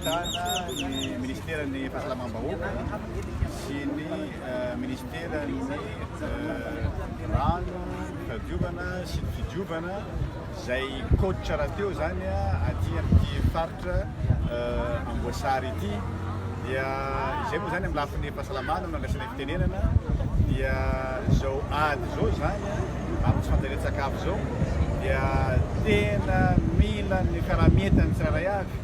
ahitana ny ministeran'ny fahasalamam-bahoaka sy ny ministeran'ny rano, fahadiovana sy ny fidiovana izay coach rahateo izany aty amin'ity faritra Amboasary ity. Dia izay moa izany amin'ny lafiny fahasalamana no andraisanay fitenenana dia izao ady izao izany amin'ny tsy fanjarian-tsakafo izao dia tena mila ny fiaraha-mientan'ny tsirairay avy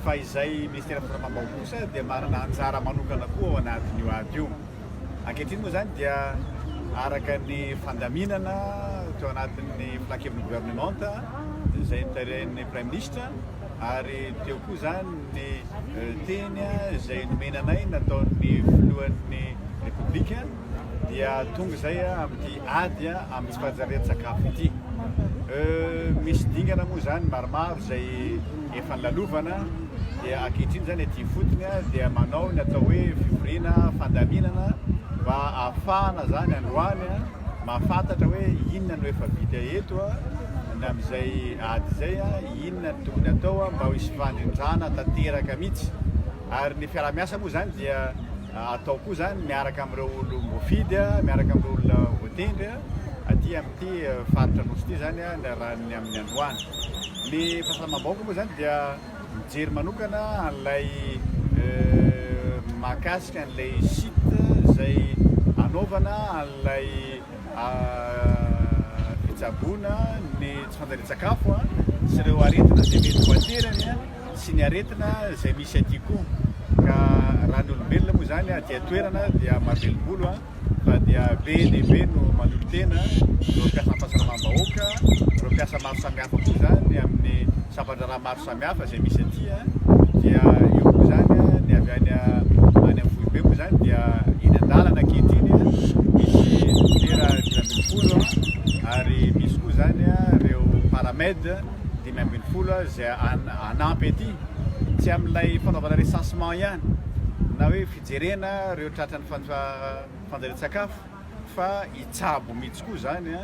fa izay ministeran'ny fahasalamam-bahoaka kosa dia manana anjara manokana koa ao anatin'io ady io. Ankehitriny moa izany dia araka ny fandaminana teo anatin'ny filankeviny governemanta izay notarihin'ny Praiminisitra ary teo koa izany ny teny izay nomena anay nataon'ny filohan'ny Repoblika dia tonga izay amin'ity ady amin'ny tsy fanjarian-tsakafo ity. Misy dingana moa izany maromaro izay efa nolalovana dia ankehitriny izany aty ifotony dia manao ny atao hoe fivoriana fandaminana mba ahafahana izany androany mahafantatra hoe inona no efa vita eto ny amin'izay ady izay, inona no tokony atao mba ho hisy fandrindrana tanteraka mihitsy. Ary ny fiaraha-miasa moa izany dia atao koa izany miaraka amin'ireo olom-boafidy, miaraka amin'ireo olona voatendry aty amin'ity faritra Anosy ity izany raha ny amin'ny androany. Ny fahasalamam-bahoaka moa izany dia mijery manokana an'ilay mahakasika an'ilay site izay anaovana an'ilay fitsaboana ny tsy fanjarian-tsakafo sy ireo aretina izay mety ho aterany sy ny aretina izay misy aty koa ka raha ny olombelona moa izany aty an-toerana dia mahavelom-bolo fa dia be dia be no manolo-tena ireo mpiasan'ny fahasalamam-bahoaka, ireo mpiasa maro samihafa koa izany amin'ny sampan-draharaha maro samihafa izay misy aty dia eo koa izany ny avy any any amin'ny foibe moa izany dia eny an-dalana ankehitriny misy dokotera 15 ary misy koa izany ireo paramed 15 izay hanampy aty, tsy amin'ilay fanaovana recensement ihany na hoe fijerena ireo tratran'ny fanjarian-tsakafo fa hitsabo mihitsy koa izany,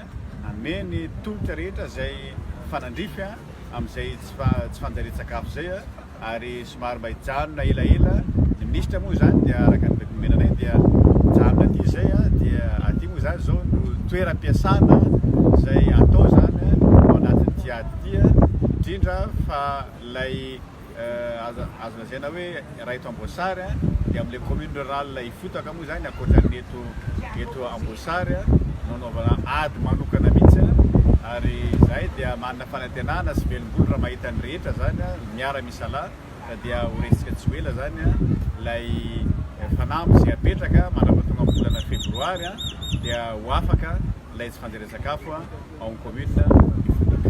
hanome ny tolotra rehetra izay mifanandrify amin'izay tsy fanjarian-tsakafo izay ary somary mba hijanona elaela ny minisitra moa izany dia araka ny baiko nomena anay dia mijanona aty izay dia aty moa izany izao no toeram-piasana izay atao izany ao anatin'ity ady ity indrindra fa ilay azo lazaina hoe raha eto Amboasary dia amin'ilay commune rurale Ifotaka moa izany ankoatran'ny eto eto Amboasary no anaovana ady manokana mihitsy ary izahay dia manana fanantenana sy velom-bolo raha mahita ny rehetra izany miara-misalahy ka dia ho resika tsy ho ela izany ilay fanamby izay apetraka mandra-pahatonga amin'ny volana febroary dia ho afaka ilay tsy fanjarian-tsakafo ao amin'ny commune Ifotaka.